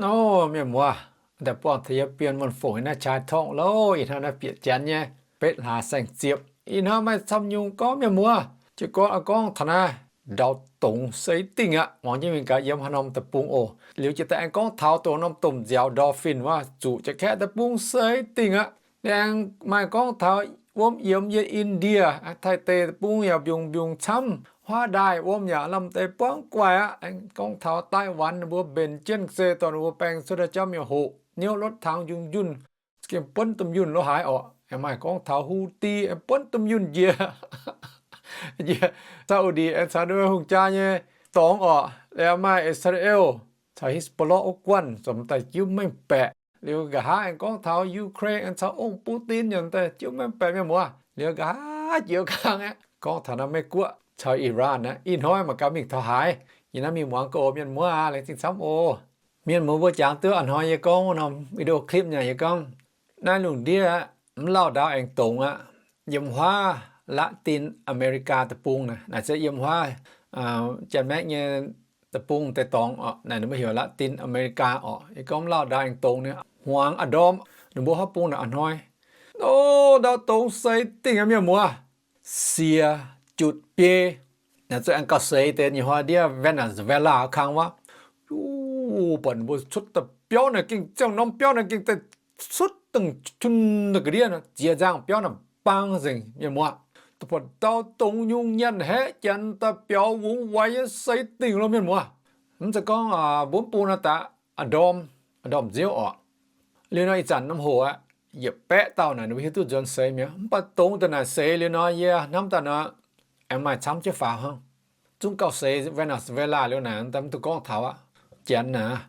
O, mienh muoz, daaih buangh taux yie Bienh Wuonh Fongc naaiv qai torngv loh, ih hnoi naaiv bieqc janx nyei betv hlaax saeng-ziepc. Ih hnoi maaih camv nyungc gorngv, mienh muoz, jiez gorn gorngv taux naaiv ndau dongz se dingh aqv. Muangx jienv mingh gaax yiem haaix norm deic-bung oc. Liuz jiex daaih aengx gorngv taux dongh norm domh nziaaux dolphin wuov zuqc Janx-Kaeqv deic-bung se dingh aqv. Aengx maaih gorngv taux wuom yiemx yiem India, Taiv deic-bung yaac mbiungc mbiungc camv, huaav ndaaih wuom yaac lamh deix buangv guaic aqv. Aengx gorngv taux Taiv-Wanc ninh mbuo mbenc jienv se dorh ninh mbuo baeng cuotv daaih jauv mienh hoqc, niouv lotv tangx njunh njunh, gengh buonv domh yunh lo haaix orqc. Aengx maaih gorngv taux Houthi aengx buonv domh yunh njiec, njiec Saudi aengx caux ninh mbuo hungh jaa nyei dorngx orqc. Liuz maaih Israel caux Hezbollah wuov guanh zomc daaih jiuv mengh baeqc. Liuz nqa'haav aengx gorngv taux Ukraine aengx caux ong Putin yaac daaih jiuv mengh baeqc, mienh muoz. Liuz nqa'haav jiex kang aqv, gorngv taux naaiv Meiv-Guoqv caux Iran aqv. Ih hnoi mangc gaax mingh taux haaix. Yie naaiv mingh muangx gaax oc, mienh muoz aac, laengz zingh camv oc. Mienh muoz mbuo jangx duqv a'hnoi yie gorngv norm video clip naaic, yie gorngv naaiv lungh ndiev mv lauh ndau aengx dongz aqv. Yiem huaav Latin America deic-bung naaic, naaic se yiem huaav Janx-Maekv nyei deic-bung deix dorngx orqc, naaic ninh mbuo heuc Latin America orqc. Yie gorngv mv lauh ndau aengx dongz nyei, hmuangx a'ndorm ninh mbuo huaav bung naaic a'hnoi. O, ndau dongz seix dingh aqv, mienh muoz. Sie jutc biei. Naaic zuqc aengx gauh seix deix nyei hnoi ndiev Venezuela kang wuov. Buatc ninh mbuo cuotv daaih biauv naaic gengh ziangh norm biauv naaic gengh daaih cuotv dangh cun daaih ga'ndiev, ziex nzangh biauv naaic bang nzengc, mienh muoz. Daaih buatc ndau dongz nyungc nyanc haeqv janx daaih biaux wungx waix nyei seix dingh loh, mienh muoz. Mv zeiz gorngv mbuo mv bung naaiv daaih a'ndorm, a'ndorm nziouv orqc. Liuz nor ih zanc norm hoc aqv, yietc baeqv dauh naaic ninh mbuo hiuv duqv nzuonx seix mi'aqv. Mv baac dongz daaih naaic seix liuz nor yie hnamv daaih nor, aengx maaih camv jienv faaux hnangv. Zungv gauh seix Venezuela liuz naaic, mv duqv gorngv taux aqv. Janx naaic,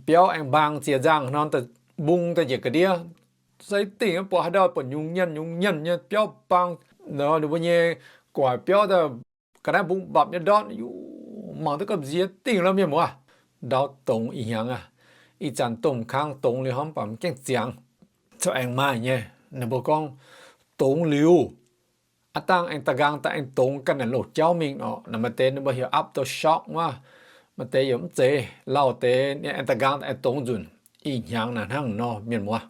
biauv aengx mbaang ziex nzangh nor, mbung daaih njiec ga'ndiev. Seix dingh buatc haaix ndau buatc nyungc nyanc nyungc nyanc nyei biauv mbaang, ninh mbuo nyei guaic biauv daaih ga'naaiv mbungv mbapc nyei ndortv, mangc duqv gamh nziex dingh loh, mienh muoz. Ndau dongz ih hnyangx aqv. Ih zanc domh kang dongz liuz hnangv, mv baac mv gaengh ziangx. Corc aengx maaih nyei, ninh mbuo gorngv dongz liuz, aav dangh aengx da'nqaang daaih aengx dongz ganh naaic loz-jauv mingh orqc. Naaic maaih deix ninh mbuo heuc aftershock wuov, maaih deix yaac mv zeiz, lauh deix ninh aengx da'nqaang daaih aengx dongz nzunc. Ih hnyangx naaic hnangv nor, mienh muoz.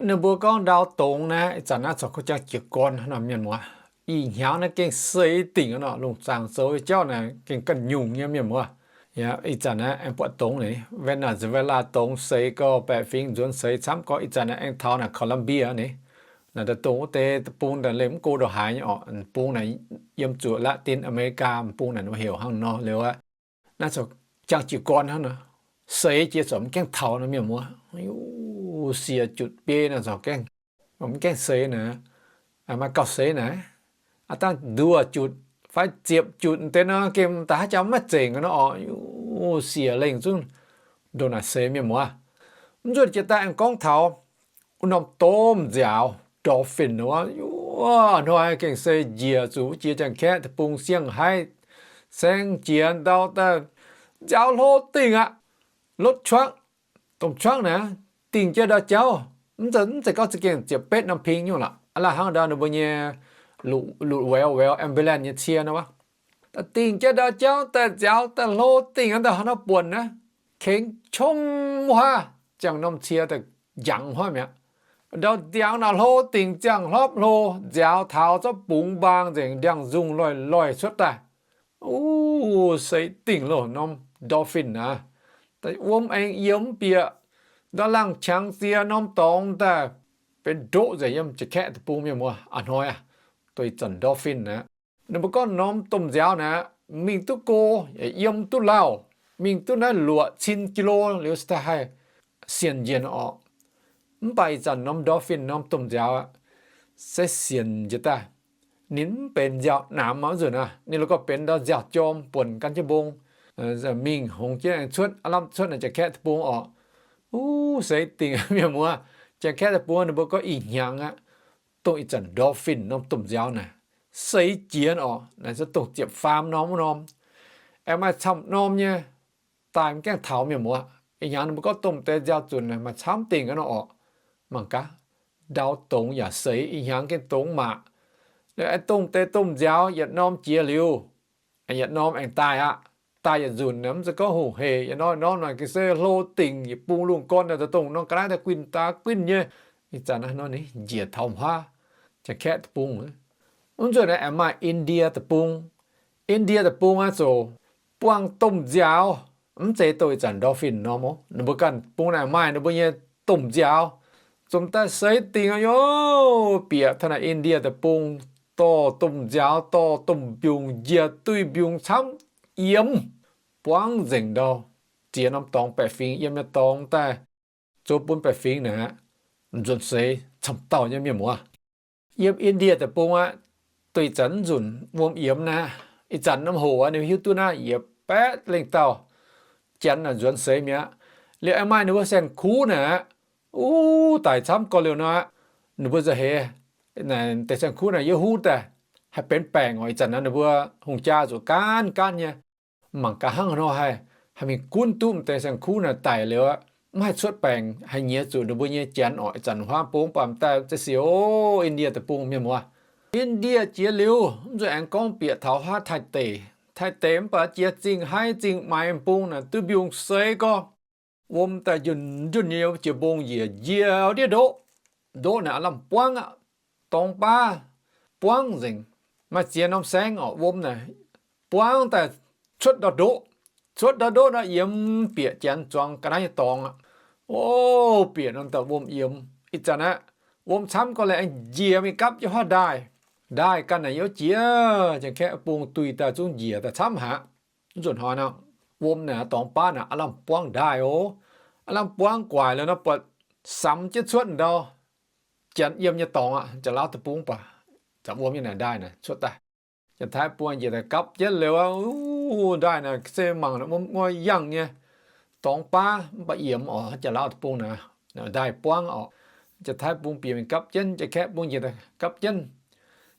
Ninh mbuo gorngv ndau dongz naaiv, ih zanc naaiv corc kuv jangx jiez gorn hnangv nor, mienh muoz. Ih hnyangx naaiv gengh seix dingh nor, lungh zaangc zoux nyei jauv naaic gengh ganh nyungc nyei, mienh muoz. Yaac ih zanc naaiv aengx buatc dongz ni, Venezuela dongz seix gau, baeqc fingx nzuonx seix camv gau. Ih zanc naaiv aengx taux naaic Colombia ni, naaic daaih dongz wuov deix bung daaih leih mv go ndongc haaix nyei orqc. Bung naaic yiem zuqc Latin America bung naaic heuc hnangv nor liuz aqv. Naaiv corc jangx jiez gorn hnangv nor, seix jiex corc mv gaengh taux nor, mienh muoz. Siec jutc biei naaic corc gaengh, mv gaengh seix naaic, maaih gauh seix naaic. Aav dangh nduoh jutc fai ziepc jutc deix nor, gengh da'haav jangx maiv zengc nor orqc. Siec lengh zungv ndongc naaic seix, mienh muoz. Mv nzunc jiex daaih aengx gorngv taux wuov norm domh nziaaux, dolphin wuov, hnoi gengh se njiec zuqc wuov jiex Janx-Kaeqv deic-bung siang-haiv, saeng-jiex ndau daaih nziaaux hlo dingh aqv. Lotv truck, domh truck naaic dingh jienv ndau jauv, mv zeiz gorngv za'gengh ziepc betv norm ping nyungc lorqc. Aav laih hnangv ndau ninh mbuo nyei lutc, lutc waeqv waeqv ambulance nyei cie nor wuov. Dingh jienv ndau jauv daaih nziaaux daaih hlo dingh aqv, ndau haaix nor buonc naaiv, kengx qom huaav, ziangh norm cie daaih njangx huaav mi'aqv. Ndau ndiangx naaic hlo dingc ziangh hlopv hlo, nziaaux taux zorqv bungx mbaang nzengc, ndiangx-nzungh loih-loih cuotv daaih. Uv, seix dingh loh norm dolphin aav. Da'wuom aengx yiem bieqc ndau laangh qangx ziex norm dorngx daaih, benx ndoqv nzengc yiem Janx-Kaeqv deic-bung, mienh muoz, a'hnoi aqv. Dongh ih zanc dolphin aqv. Ninh mbuo gorngv norm domh nziaaux naaic, mingh duqv go, yaac yiem duqv lauh, mingh duqv naaiv luoqc cin kilo liuz se daaih haih sienx njiec orqc. Mv baac ih zanc norm dolphin norm domh nziaaux aqv, se sienx njiec daaih. Ninh mv benx nziaaux namx aqv, nzunc aqv, ninh la'gorh benx ndau nziaaux jorm buonc gan jienv mbong, mingh hngongx jienv aengx cuotv, aav lamh cuotv naaic Janx-Kaeqv deic-bung orqc. Uv, seix dingh, mienh muoz. Janx-Kaeqv deic-bung ninh mbuo gorngv ih hnyangx aqv, dongh ih zanc dolphin norm domh nziaaux naaic, seix jiex orqc. Naaic se dongh ziepc faam norm wuov norm, aengx maaih camv norm nyei daaih mv gaengh taux, mienh muoz. Ih hnyangx ninh mbuo gorngv domh deix nziaaux zunc maaih camv dingh aqv nor orqc. Mangc gaax, ndau dongz yaac seix, ih hnyangx gengh dongz mangc. Aengx domh deix domh nziaaux yietc norm jiex liuz, yietc norm aengx daaih aqv. daaih yietc nzunc naaic, mv zeiz gorngv hungh hec. Yietc norm norm naaic ga'sie hlo dingc, yietc bung lungh gorn naaic daaih dongh norm ga'naaiv daaih guinh daaih guinh nyei. Ih zanc naaiv nor ninh njiec taux hmuangv, Janx-Kaeqv deic-bung. Mv nzunc naaiv aengx maaih India deic-bung. India deic-bung aqv, zoux buangh domh nziaaux, mv zeiz dongh ih zanc dolphin norm oc. Ninh mbuo ganh bung naaic maaih ninh mbuo nyei domh nziaaux. Zomc daaih seix dingc aqv, yoc, bieqc taux naaic India deic-bung, dorh domh nziaaux, dorh domh mbiungc, njiec duih mbiungc camv, yiemx, buangv nzengc ndau, ziex norm dorngx baeqc fingx yiem nyei dorngx daaih, zoux bun baeqc fingx naaic nzuonx seix camv dauh nyei mienh muoz. Yiem India deic-bung aqv, duih zanc nzunc wuom yiemx naaiv, ih zanc norm hoc aqv, ninh hiuv duqv naaiv yietc baeqv lengh dauh, Janx naaic nzuonx seix mi'aqv. Liuz aengx maaih ninh mbuo saeng-kuv naaic, uv, daic camv gorx liuz nor aqv, ninh mbuo nza'heix naaic deix saeng-kuv naaic yie huv daaih haih benx baengc oc. Ih zanc naaiv ninh mbuo hungh jaa zuqc gaanv gaanv nyei. Mangc gaax hnangv haaix nor haih, haih mingh gunv duqv m'deix saeng-kuv naaic daic liuz aqv, mv haih cuotv baengc, haih nyiex zuqc ninh mbuo nyei janx oc. Ih zanc huaav bung baac m'daaih za'sic oc, India deic-bung mienh muoz. India jiex liuz, mv nzunc aengx gorngv bieqc taux huaav Taiv deic. Taiv deic mv baac jiex zingh haiv zingh maaiz bung naaic duqv mbiungc seix gorx. Wuom daaih njunh njunh nyei jiex mbong njiec njiec ndiev ndoqv. Ndoqv naaic aav lamh buangv aqv. Dorngx baav buangv nzengc. Maaih ziex norm saengv oc, wuom naaic buangv daaih cuotv ndau ndoqv. Cuotv ndau ndoqv nor, yiemx bieqc janx zuangx ga'naaiv nyei dorngx aqv. O, bieqc norm daaih wuom yiemx. Ih zanc aqv, wuom camv gorx liuz aengx njiec mingh gapv jienv huaav ndaaih. Ndaaih ganh naaic yaac jiex, Janx-Kaeqv bung duih daaih zungv njiec daaih camv haic. Mv nzunc hnoi nor, wuom naaic dorngx baav naaic aav lamh buangv ndaaih oc. Aav lamh buangv guaic liuz nor buatc samx jienv cuotv ndau janx yiem nyei dorngx aqv. Janx-Laauv deic-bung baac, zanc wuom nyei naaic ndaaih naaic cuotv daaih. Janx-Taiv bung njiec daaih gapv jienv liuz aqv, ndaaih naaic se mangc wuom ngoi yangh nyei. Dorngx baav mv baac yiemx oc, Janx-Laauv deic-bung naaic ndaaih buangv oc. Janx-Taiv bung bieqc mingh gapv jienv, Janx-Kaeqv bung njiec daaih gapv jienv.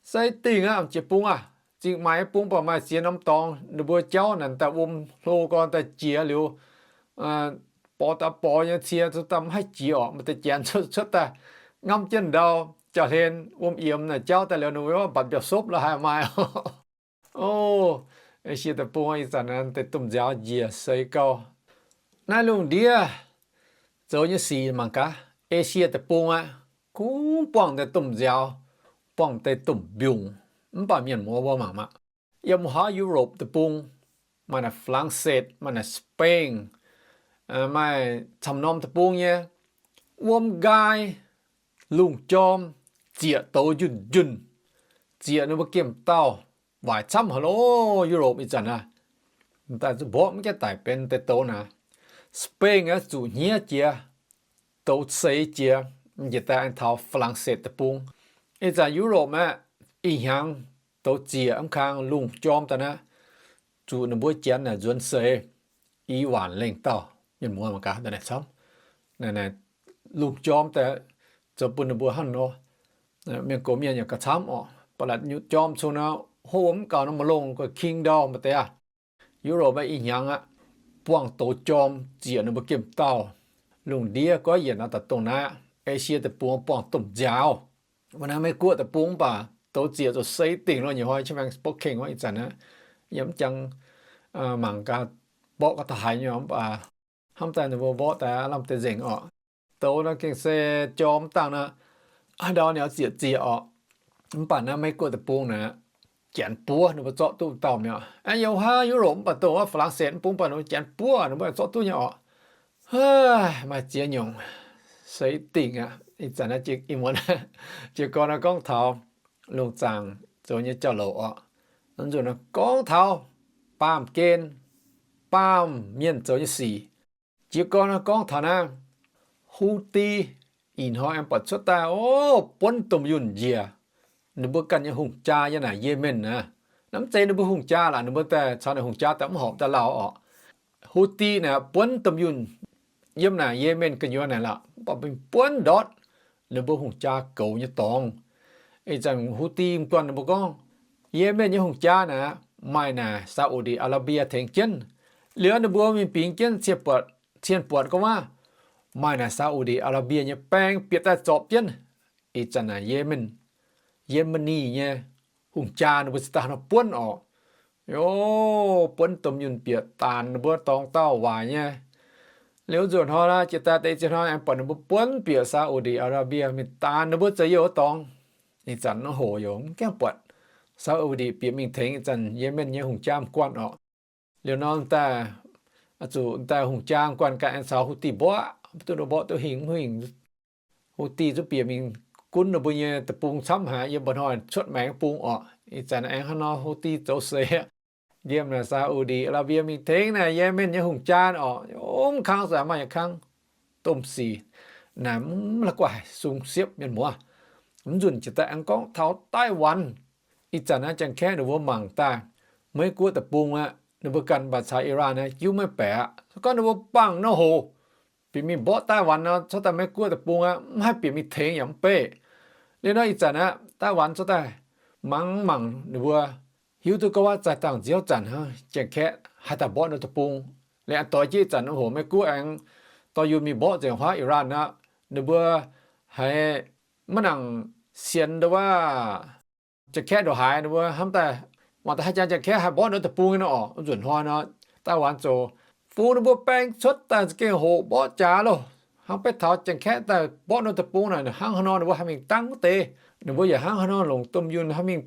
Seix dingh aqv, jiex bung aqv. Zingh maaiz bung baac maaih ziex norm dorngx, ninh mbuo jauv naaic daaih wuom hlo gorn daaih jiex liuz, borx daaih borx nyei cie daaih mv haih jiex oc. Maaih deix janx cuotv cuotv daaih ngamv jienv ndau jauv-hlen wuom yiemx naaic jauv daaih liuz, ninh mbuo mbatc mbiauz-sopv la'haaix maaih. O, Esie deic-bung ih zanc deix domh nziaaux njiec seix gau. Naaiv lungh ndiev zoux nyei sic mangc gaax, Esie deic-bung aqv, kungx buangh deix domh nziaaux, buangh deix domh mbiungc, mv baac mienh muoz mbuo mangc maah, yiem huaav Europe deic-bung, maaih naaic Flangsetv, maaih naaic Spain, maaih camv norm deic-bung nyei, wuom nqaai, lungh jorm, zieqc douz njunh njunh, zieqc ninh mbuo gemh dauh, waaic camv haic loh. Europe ih zanc aqv, daaih zuqc mborqv mv gaengh daic benx deix douz naaic. Spain aqv, zuqc hniev jiex, douz seix jiex, njiec daaih aengx taux Flangsetv deic-bung. Ih zanc Europe aqv, ih hnyangx douz zieqc mv kang lungh jorm daaih naaiv, zuqc ninh mbuo janx naaic nzuonx seix i waanc lengh dauh. Mienh muoz mangc gaax, da'naaiv camv, naaiv lungh jorm daaih zoux bun ninh mbuo hnangv nor. Mienh gox mienh yaac gauh camv oc. Ba'latc nyutc jorm cung nor, hov wuom mv gaux nor, maaih longh gu'king ndau maaih deix aqv. Europe aqv, ih hnyangx aqv, buangh douz jorm zieqc ninh mbuo gemh dauh. Lungh ndiev goiv yienc nor daaih dongh naaiv aqv, Esie deic-bung buangh domh nziaaux. Mv baac naaiv Meiv-Guoqv deic-bung mv baac douz zieqc zoux seix dingh loh. Nyiec hnoi qiex maengx borqv kengh wuov ih zanc aqv, yaac mv jangx mangc gaax mborqv ga'daaih haaix nyungc, mv baac hnamv daaih ninh mbuo mborqv daaih lamh deix nzengc oc. Douz nor gengh se jorm dangh nor, haaix ndau ninh oix zieqc zieqc oc. Mv baac naaiv Meiv-Guoqv deic-bung naaic, janx buov ninh mbuo zorqv duqv dauh mi'aqv. Aeqv, yiem huaav Europe mv baac dongh wuov Flangsetv mv bung baac ninh mbuo janx buov ninh mbuo zorqv duqv nyei oc. Maaih ziex nyungc, seix dingh aqv. Ih zanc naaiv ih muonz jiez gorn naaiv gorngv taux lungh zaangc zoux nyei jauv-louc oc. Nzunc naaiv gorngv taux baamh gen, baamh mienh zoux nyei sic. Jiez gorn naaiv gorngv taux naaiv Houthi, ih hnoi aengx buatc cuotv daaih, o, buonv domh yunh njiec ninh mbuo ganh nyei hungh jaa yiem naaic Yemen naaiv. Naaiv mv zeiz ninh mbuo hungh jaa laac, ninh mbuo daaih caux naaic hungh jaa daaih mv horpc daaih lauh oc. Houthi naaic buonv domh yunh yiem naaic Yemen gu'nyuoz naaic laac, mv baac mingh buonv ndortv ninh mbuo hungh jaa goux nyei dorngx. Ih zanc Houthi guanh ninh mbuo gorngv, Yemen nyei hungh jaa naaic maaih naaic Saudi Arabia tengx jienv. Liuz ninh mbuo mingh bingx jienv cien buatc, cien buatc gorngv waac, maaih naaic Saudi Arabia nyei baeng bieqc daaih zorpc jienv. Ih zanc naaic Yemen, Yemeni nyei hungh jaa ninh mbuo cingx daaih nor buonv oc. Yoov, buonv domh yunh bieqc daanx ninh mbuo dorngx dauh waaic nyei. Liuz nzunc hnoi naaiv, jiex daaih deix ziex hnoi aengx buatc ninh mbuo buonv bieqc Saa^u^ndi Aa^laa^mbie mingh daanx ninh mbuo za'yietv wuov dorngx. Ih zanc naaiv hoc yaac mv gaengh buatc Saa^u^ndi bieqc mingh tengx ih zanc Yemen nyei hungh jaa m'guaanh orqc. Liuz nor daaih, zuqc daaih hungh jaa m'guaanh ganh aengx caux Huv^di mborqv, mv duqv mborqv duqv hingh mv hingh. Huv^di zungv bieqc mingh gunv ninh mbuo nyei deic-bung camv haic yiem mba'hnoi cuotv maengx bung orqc. Ih zanc aengx hnangv nor Huv^di zoux seix aqv. Yiem naaic Saa^u^ndi Aa^laa^mbie mingh tengx naaic Yemen nyei hungh jaa orqc, mv kangv zaqc maaih yietc kangv. Domh sic naaic mv la'guaih sung siepv mienh muoz. Mv nzunc jiex daaih aengx gorngv taux Taiv^waan. Ih zanc naaiv Janx-Kaeqv ninh mbuo mangc daaih Meiv-Guoqv deic-bung aqv, ninh mbuo ganh mv baac caux Iran naaiv jiuv maiv baeqc aqv. Se gorngv ninh mbuo bangh nor hoc bieqc mingh mborqv Taiv^waan nor, cuotv daaih Meiv-Guoqv deic-bung aqv, mv haih bieqc mingh tengx yaac mv beiv. Liuz nor ih zanc aqv, Taiv^waan cuotv daaih mangc mangc ninh mbuo hiuv duqv gorngv wuov zaih dangh nziouv zanc hnangv Janx-Kaeqv haih daaih mborqv ninh deic-bung. Liuz aengx doix jienv ih zanc hoc Meiv-Guoqv aengx dorh yunh mingh mborqv nzengc huaav Iran aqv, ninh mbuo haiz maiv nangc sienx ndo wuov Janx-Kaeqv ndongc haaix, ninh mbuo hnamv daaih mangc daaih haih jangx Janx-Kaeqv haih mborqv ninh deic-bung nyei nor orqc. Nzunc hnoi nor, Taiv^waan zoux fungx ninh mbuo baeng cuotv daaih za'gengh hoc mborqv jaax loh. Hnangv beiv taux Janx-Kaeqv daaih mborqv ninh deic-bung naaic, hnangv haaix nor ninh mbuo haih mingh dangv wuov deix. Ninh mbuo yaac hnangv haaix nor longc domh yunh haih mingh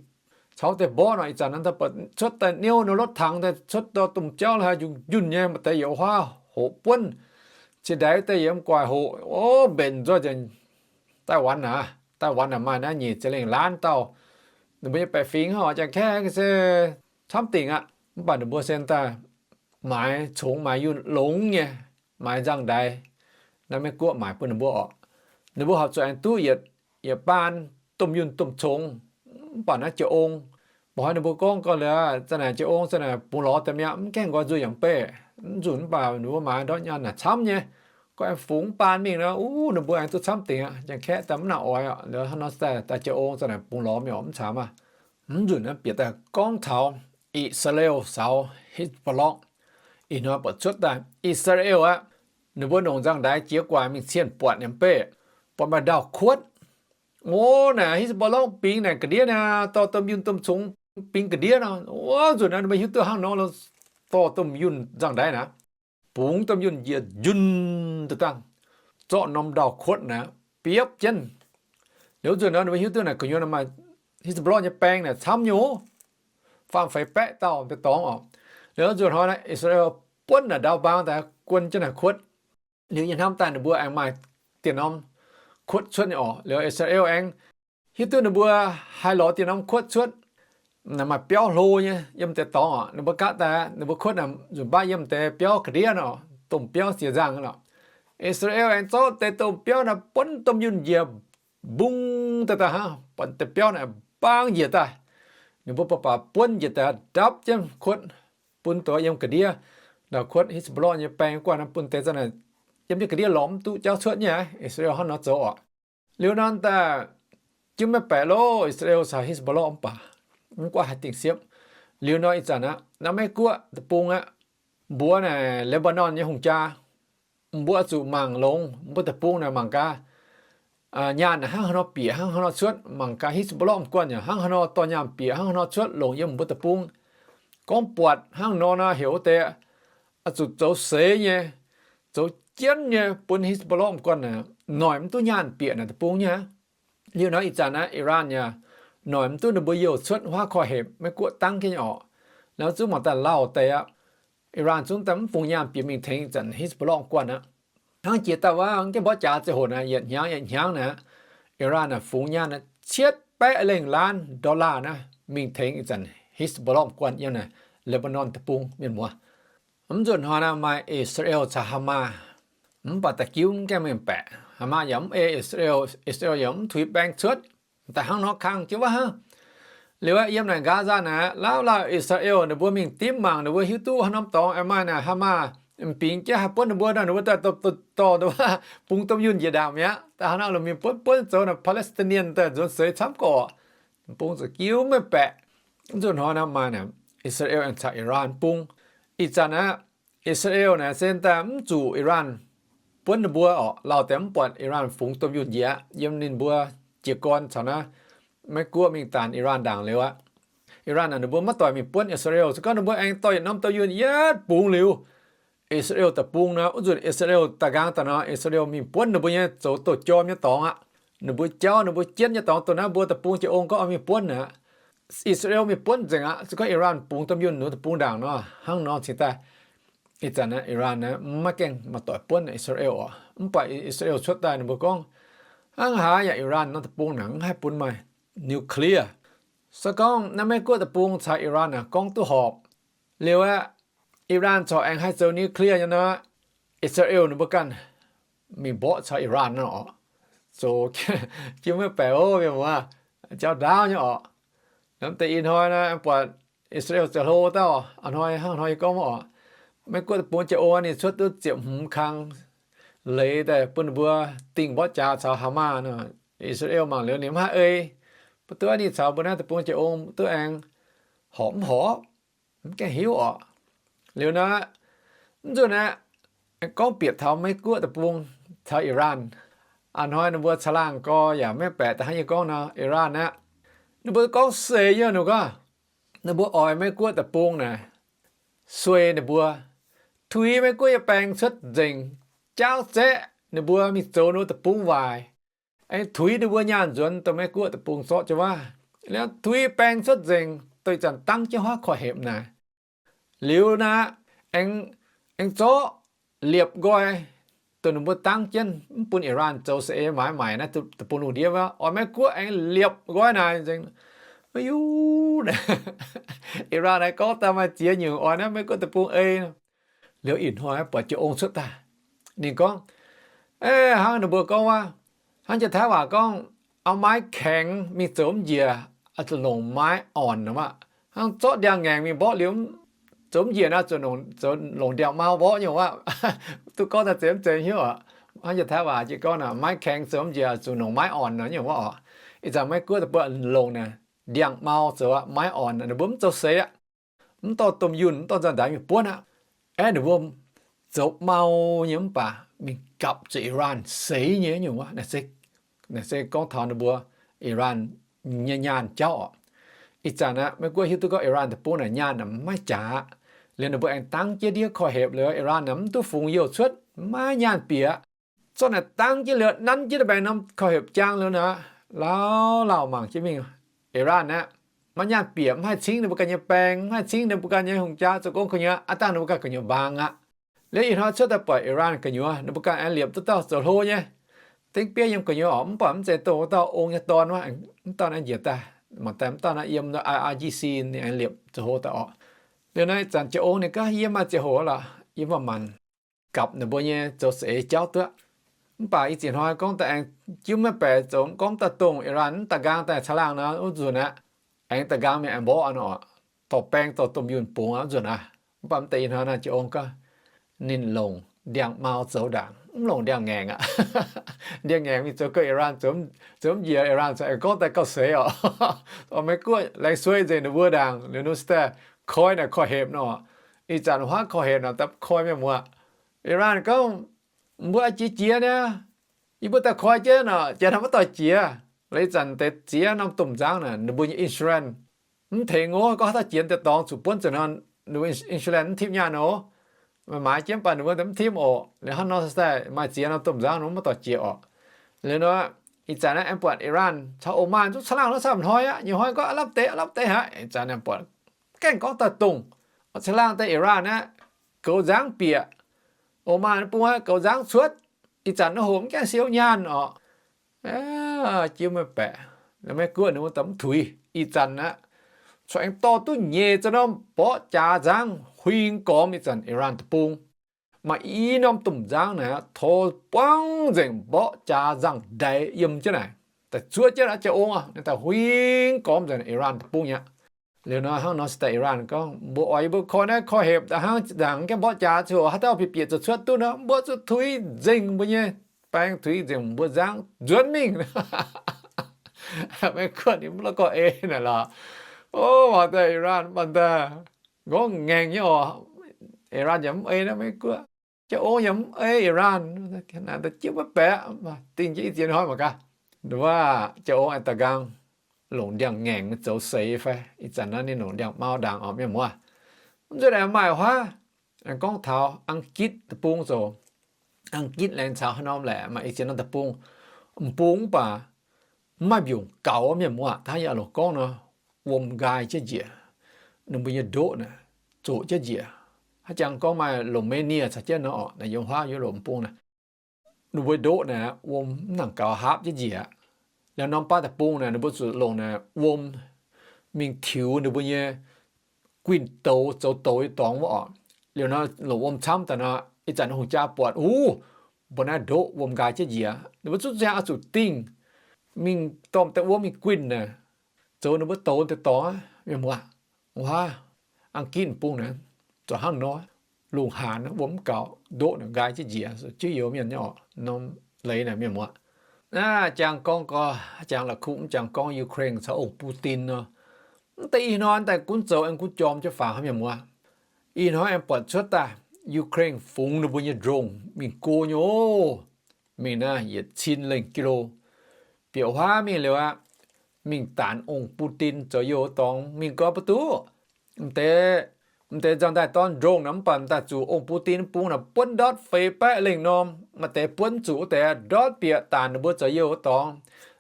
caux wuov deix mborqv nor. Ih zanc naaiv daaih buatc cuotv daaih niouv nor lotv tangx daaih cuotv dorh domh jauv haaix njunh njunh nyei, maaih deix yaac huaav hoc buonv, cingx ndaix wuov deix yaac mv guaaih hoc, o, mbenc nzoih nzengc. Taiv^waan naaic, Taiv^waan naaic maaih naaiv nyic ziepc lengh laanv dauh ninh mbuo nyei baeqc fingx hnangv oc. Janx-Kaeqv se camv dingc aqv, mv baac ninh mbuo se daaih maaiz congx maaiz yunh longx nyei, maaiz nzangv-ndaix. Naaiv Meiv-Guoqv maaiz bun ninh mbuo orqc. Ninh mbuo horpc zuqc aengx duqv yietc, yietc baan domh yunh domh congx. Mv baac naaiv jiex ong, mba'hnoi ninh mbuo gorngv gau liuz, za'naaic jiex ong, za'naaic bungx lorz daaih mi'aqv, mv gaengh nqoi nzuih yaac mv beiv. Mv nzunc mv baac ninh mbuo maaiz ndortv nyaanh naaic camv nyei. Gorngv aengx fungx mv baan mingh nor, uv, ninh mbuo aengx duqv camv dingc aqv. Janx-Kaeqv daaih mv nangc oix orqc. Liuz hnangv nor daaih jiex ong, za'naaic bungx lorz mi'aqv, mv camv aqv. Mv nzunc naaiv bieqc daaih gorngv taux I^saa^laa^en caux Hezbollah. Ih hnoi buatc cuotv daaih I^saa^laa^en aqv, ninh mbuo longc nzangv-ndaix jiex gu'nguaaic mingh cienh buatc nyei mv beiv, buatc maaih ndaauh kuotv. O, naaic Hezbollah bingx naaic ga'ndiev naaic, dorh domh yunh domh congx bingx ga'ndiev nor. O, nzunc naaiv ninh mbuo hiuv duqv hnangv nor, dorh domh yunh nzangv-ndaix naaic, bungx domh yunh njiec njunh daaih dangh, zorqv norm ndaauh kuotv naaic biopv jienv. Liuz nzunc nor ninh mbuo hiuv duqv naaic gu'nyuoz maaih Hezbollah nyei baeng naaic camv nyei, faam feix baeqv dauh deix dorngx orqc. Liuz nzunc hnoi naaic I^saa^laa^en buonv naaic ndau-mbaang daaih guon jienv naaic kuotv. Liuz yie hnamv daaih ninh mbuo aengx maaih diex norm kuotv cuotv nyei orqc. Liuz I^saa^laa^en aengx hiuv duqv ninh mbuo haih lorz diex norm kuotv cuotv, maaih biauv hlo nyei yiem deix dorngx orqc. Ninh mbuo gaatv daaih ninh mbuo kuotv naaic nzunc baav yiem deix biauv ga'ndiev nor, domh biauv ziex nzangh lorqc. I^saa^laa^en aengx zorqv deix domh biauv naaic buonv domh yunh njiec mbung daaih daaih hnangv, buatc deix biauv naaic baang njiec daaih. Ninh mbuo baac baac buonv njiec daaih ndapv jienv kuotv, bun deix yiem ga'ndiev, ndau kuotv Hezbollah nyei baeng guanh bun deix za'naaic yiem jienv ga'ndiev lorz mv duqv jauv cuotv nyei aqv. I^saa^laa^en hnangv nor zoux orqc. Liuz nor daaih jienv maiv baeqc loh, I^saa^laa^en caux Hezbollah mv baac mv guaih haaix dingc siepv. Liuz nor ih zanc aqv, naaiv Meiv-Guoqv deic-bung aqv, mbuox naaic Lebanon nyei hungh jaa, mbuo zuqc mangc longx mbuo deic-bung naaic mangc gaax, nyaanh naaic hnangv haaix nor bieqc hnangv haaix nor cuotv, mangc gaax Hezbollah guanh yaac hnangv haaix nor dorh nyaanh bieqc hnangv haaix nor cuotv longc yiem mbuo deic-bung. Gorngv buatc hnangv nor nor heuc wuov deix zuqc zoux seix nyei, zoux jienv nyei bun Hezbollah guanh naaic noic mv duqv nyaanh bieqc naaic deic-bung nyei aqv. Liuz nor ih zanc naaiv Iran yaac noic mv duqv ninh mbuo youh cuotv huaav korv-hepc Meiv-Guoqv dangv jienv nyei orqc. Liuz zungv mangc daaih lauh deix aqv. Iran zungv daaih mv fungx nyaanh bieqc mingh tengx ih zanc Hezbollah guanh aqv. Hnangv jiex daaih wuov, mv gaengh mborqv jaax ziangh hoc naaic, yietc hniangx yietc hniangx naaic, Iran naaic fungx nyaanh naaic cietv baeqv lengh laanv dollar naaiv mingh tengx ih zanc Hezbollah guanh yiem naaic Lebanon deic-bung, mienh muoz. Mv nzunc hnoi naaiv maaih I^saa^laa^en caux Hamas. Mv baac da'jiuv mv gaengh mengh baeqc, Hamas yaac mv ei I^saa^laa^en, I^saa^laa^en yaac mv tuix baeng cuotv. Daaih hnangv nor kangh jienv wuov hnangv. Liuz aeqv, yiem naaic Gaza naaic, lauh lauh I^saa^laa^en ninh mbuo mingh dimv mangc, ninh mbuo hiuv duqv haaix norm dorngx aengx maaih naaic Hamas m'bingx jienv haih buonv ninh mbuo nor, ninh mbuo daaih dorh, dorh, dorh bungx domh yunh njiec ndaangc mi'aqv. Daaih hnangv nor lomh mienh buonv buonv zoux naaic Palestinian daaih nzuonx seix camv gorqv. Bung zuqc jiuv maiv baeqc. Mv nzunc hnoi naaiv maaih naaic I^saa^laa^en aengx caux Iran bung. Ih zanc aqv, I^saa^laa^en naaic se daaih mv zuqc Iran buonv ninh mbuo orqc, lauh deix mv buatc Iran fungx domh yunh njiec aqv. Yiem ninh mbuo jiez gorn caux naaiv Meiv-Guoqv mingh daanx Iran ndaangc liuz aqv. Iran naaic ninh mbuo maiv doic mingh buonv I^saa^laa^en. Se gorngv ninh mbuo aengx dorh yietc norm dorh yunh yietv bungx liuz, I^saa^laa^en deic-bung nor, wuov nzunc I^saa^laa^en daaih nqaang daaih nor, I^saa^laa^en mingh buonv ninh mbuo nyei zoux douh jorm nyei dorngx aqv. Ninh mbuo jauv, ninh mbuo jienv nyei dorngx dongh naaiv mbuo deic-bung jiez ong gorngv oix mingh buonv aqv. I^saa^laa^en mingh buonv nzengc aqv. Se gorngv Iran bungx domh yunh ninh mbuo deic-bung ndaangc nor, hnangv nor cingx daaih. Ih zanc naaiv Iran naaiv maiv gaengh maaih doic buonv I^saa^laa^en oc. Mv baac I^saa^laa^en cuotv daaih ninh mbuo gorngv, hnangv haaix yaac Iran norm deic-bung naaic mv haih bun maaih nuclear. Se gorngv naaiv Meiv-Guoqv deic-bung caux Iran naaic gorngv duqv horpc liuz aeqv, Iran corc aengx haih zoux nuclear nyei nor, I^saa^laa^en ninh mbuo ganh mingh mborqv caux Iran nor oc. Zoux jienv maiv baeqc ov, mienh muoz, jauv ndaauv nyei oc. Hnamv deix ih hnoi naaiv buatc I^saa^laa^en zoux hlo dauh, a'hnoi hnangv hnoi yie gorngv wuov oc. Meiv-Guoqv deic-bung jiez ong ninh cuotv duqv ziepc hmz kang leiz daaih bun ninh mbuo dingh mborqv jaax caux Hamas nor, I^saa^laa^en mangc liuz ninh mv haih ei. Mv duqv ninh caux mbuo naaiv deic-bung jiez ong duqv aengx horpc mv horpc, mv gaengh hiuv oc. Liuz naaiv, mv nzunc aeqv, gorngv bieqc taux Meiv-Guoqv deic-bung caux Iran, a'hnoi ninh mbuo caangh laangh gorx yaac maiv baeqc da'hnangv yie gorngv nor, Iran aeqv, ninh mbuo gorngv seix nyei, ninh gorngv ninh mbuo oix Meiv-Guoqv deic-bung naaic suei ninh mbuo, tuix Meiv-Guoqv nyei baeng cuotv nzengc, jaauv zaeqv ninh mbuo mingh zoux ninh mbuo deic-bung waaic, aengx tuix ninh mbuo nyaanh nzuonx dongh Meiv-Guoqv deic-bung zorqv jienv wuov, liuz tuix baeng cuotv nzengc dongh ih zanc dangv jienv huaav korv-hepc naaic. Liuz naaiv, aengx, aengx zorqv liepc nqoi dongh ninh mbuo dangv jienv mv bun Iran zoux saeng-eix maaiz maaic naaiv deic-bung lungh ndiev wuov, oix Meiv-Guoqv aengx liepc nqoi naaic nzengc. Maiv hiuv, Iran naaiv gorngv daaih maaih ziex nyungc oix naaiv Meiv-Guoqv deic-bung ei. Liuz ih hnoi buatc jiez ong cuotv daaih, ninh gorngv, hnangv ninh mbuo gorngv wuov, hnangv jiex Taiv waac gorngv, auv maiv kaengx mingh zoux mv njiec, zuqc longc maiv orn nor aqv. Hnangv zorqv ndiangx-ngaengc mingh mborqv liuz, zoux mv njiec naaiv zuqc longc ndiangx-mau mborqv nyei aqv. Duqv gorngv daaih zeiz mv zeiz hiuv oc. Hnangv jiex Taiv waac jiex gorngv naaic, maiv kaengx zoux mv njiec zuqc longc maiv orn nor nyei aqv oc. Ih zanc Meiv-Guoqv deic-bung longc naaic ndiangx-mau zoux aqv, maiv orn, ninh mbuo mv zoux seix aqv. Mv dorh domh yunh, mv dorh nzangc-ndaix mingh buonv aqv. Aeqv, ninh mbuo zoux mau nyei mv baac mingh gapv zuqc Iran seix nyei nyungc wuov. Naaiv se gorngv taux ninh mbuo Iran nyei nyaanh jauv oc. Ih zanc aqv, Meiv-Guoqv hiuv duqv gorngv Iran deic-bung naaic nyaanh mv maiv jaax. Liuz ninh mbuo aengx dangv jienv ndiev korv-hepc liuz, Iran naaic mv duqv fungx youh cuotv, maiv nyaanh bieqc. Zorqv naaic dangv jienv liuz nanv jienv daaih baengh norm korv-hepc jaang liuz naaic, lauh lauh mangc jienv mingh. Iran aeqv, maiv nyaanh bieqc, mv haih cingv ninh mbuo ganh nyei baeng, mv haih cingv ninh mbuo ganh nyei hungh jaa zoux gong gu'nyuoz, aav dangh ninh mbuo ganh gu'nyuoz mbaang aqv. Liuz ih hnoi cuotv daaih buatc Iran gu'nyuoz ninh mbuo ganh aengx liepc duqv dauh zoux hlo nyei. Dengv bieiv yiem gu'nyuoz oc, mv baac mv zeiz dongh wuov dauh ong nyei dorn wuov, mv dauh naaiv njiec daaih, mangc daaih mv dauh naaiv yiem I R G C ninh aengx liepc zoux hlo daaih oc. Liuz naaiv ih zanc jiez ong ninh gaav yiem maaih ziangh hoc lorqc, yiem maaih maanc gapv ninh mbuo nyei zoux saeng-eix jauv duqv. Mv baac ih ziex hnoi gorngv daaih aengx jienv maiv baeqc zoux, gorngv daaih dongh Iran mv da'nqaang daaih caangh laangh nor wuov nzunc aqv, aengx da'nqaang mingh aengx mborqv aqv nor, dorh baeng dorh domh yunh bungx aqv wuov nzunc aqv. Mv baac mv deix ih hnoi naaiv jiez ong gaav ninh longc ndiangx-mau zoux ndaangc, mv longc ndiangx-ngaengc aqv. Ndiangx-ngaengc mingh zoux gauh Iran zoux mv njiec, Iran aengx gorngv daaih gauh seix oc. Oix Meiv-Guoqv laengz suei nzengc ninh mbuo ndaangc liuz nor se daaih koi naaic korv-hepc nor. Ih zanc huaav korv-hepc nor daaih koi mienh muoz. Iran gorngv, mbuo jiex jiex niaa, yie mbuo daaih koi jienv nor, janx haaix maiv dorh jiex. Laaix ih zanc deix ziex norm domh nzangv naaic, ninh mbuo nyei insurance mv tengx ov. Gorngv haaix dauh jiex deix dorngx zuqc buonv zuqc nor, ninh mbuo insurance mv tipv nyaanh ov. Maaih maaiz jienv baac ninh mbuo mv tipv oc. Liuz hnangv nor se daaih maaih ziex norm domh nzangv ninh mbuo maiv dorh jiex oc. Liuz nor, ih zanc naaiv aengx buatc Iran caux Oman zungv caangh laangh nor camv hnoi aqv. Nyei hnoi gorngv aav lamh deix, aav lamh deix haic. Ih zanc naaiv buatc gaengh gorngv daaih dongh caangh laangh deix Iran aeqv, goux nzangv bieqc. Oman bung aeqv, goux nzangv cuotv. Ih zanc naaiv hoc mv gaengh siou nyaanh oc. Jienv maiv baeqc, Meiv-Guoqv ninh mbuo daaih mv tuix. Ih zanc aeqv, corc aengx dorh duqv nyeic za'norm mborqv jaax nzangv huing gormx ih zanc Iran deic-bung. Maaih i norm domh nzangv naaic, tov buangv nzengc mborqv jaax nzangv-ndaix yiem jienv naaic, daaih zuov jienv aqv, jiez ong aqv, ninh daaih huing gormx nzengc Iran deic-bung aqv. Liuz nor hnangv nor se daaih Iran gorngv, mbuo oix yie mbuo koi naaiv korv-hepc daaih hnangv, nzaangc gaengh mborqv jaax ziouc haaix dauh bieqc bieqc zoux cuotv duqv nor, mbuo zuqc tuix nzengc mbuo nyei baeng, tuix nzengc mbuo nzangv nzuonx mingh. Maiv Guoqv ninh mv la'gorx ei naaic lorqc. O, mangc daaih Iran mv baac daaih nqorngv ngaengc nyei oc. Iran yaac mv ei naaiv Maiv Guoqv. Jiez ong yaac mv ei Iran. Naaic daaih jienv maiv baeqc, dingh jienv i ziex hnoi mangc gaax. Wuov jiez ong aengx da'nqaang longc ndiangx-ngaengc zoux seix fai. Ih zanc naaiv ninh longc ndiangx-mau ndaangc oc, mienh muoz. Mv nzunc aengx maaih huaav, aengx gorngv taux Ang^gitv deic-bung zoux. Ang^gitv laengz caux haaix norm laeh, maaih ih ziex norm deic-bung, m'bung mv baac mv maaih mbiungc gaux, mienh muoz. Hnangv yie loc gorngv nor, wuom nqaai jienv njiec, ninh mbuo nyei ndoqv naaic zoqc jienv njiec. Haaix jangx gorngv maaih Romania caux jienv nor, naaic yiem huaav Europe m'bung naaic, ninh mbuo ndoqv naaic wuom mv nangc gaux haapv jienv njiec. Liuz norm baav deic-bung naaic ninh mbuo zuqc longc naaic wuom mingh tiux ninh mbuo nyei guinh douz, zoux douz nyei dorngx wuov oc. Liuz nor longc wuom camv daaih nor, ih zanc hungh jaa buatc, uv, mbuo naaiv ndoqv wuom nqaai jienv njiec. Ninh mbuo zungv ziangh oix zuqc dingh mingh dorh deix wuom mingh guinh naaic, zoux ninh mbuo douz deix dorngx, mienh muoz. Wuov, Ang^gitv m'bung naaic, zoux hnangv nor, lungh haanz wuom mv gaux, ndoqv naaic nqaai jienv njiec, zuqc jienv youz mienh nyei oc, norm leiz naaic, mienh muoz. Naaiv jangx gorngv gau, jangx la'kuqv mv jangx gorngv Ukraine caux ong Putin nor. Mv deix ih hnoi daaih gunv zoux aengx gunv jorm jienv faaux, mienh muoz. Ih hnoi aengx buatc cuotv daaih Ukraine fungx ninh mbuo nyei drone mingh go nyei oc. Mingh naaiv yietc cin lengh kilo, bieqc huaav mingh liuz aqv, mingh daanx ong Putin zoux youh dorngx mingh gau mv duqv. M'deix, m'deix nzangc-daaih dorn ndongh naaic mv baac m'daaih zuqc ong Putin bung naaic buonv ndortv feix baeqv lengh norm. Maaih deix buonv zuqc wuov deix ndortv bieqc daanx ninh mbuo zoux youh dorngx.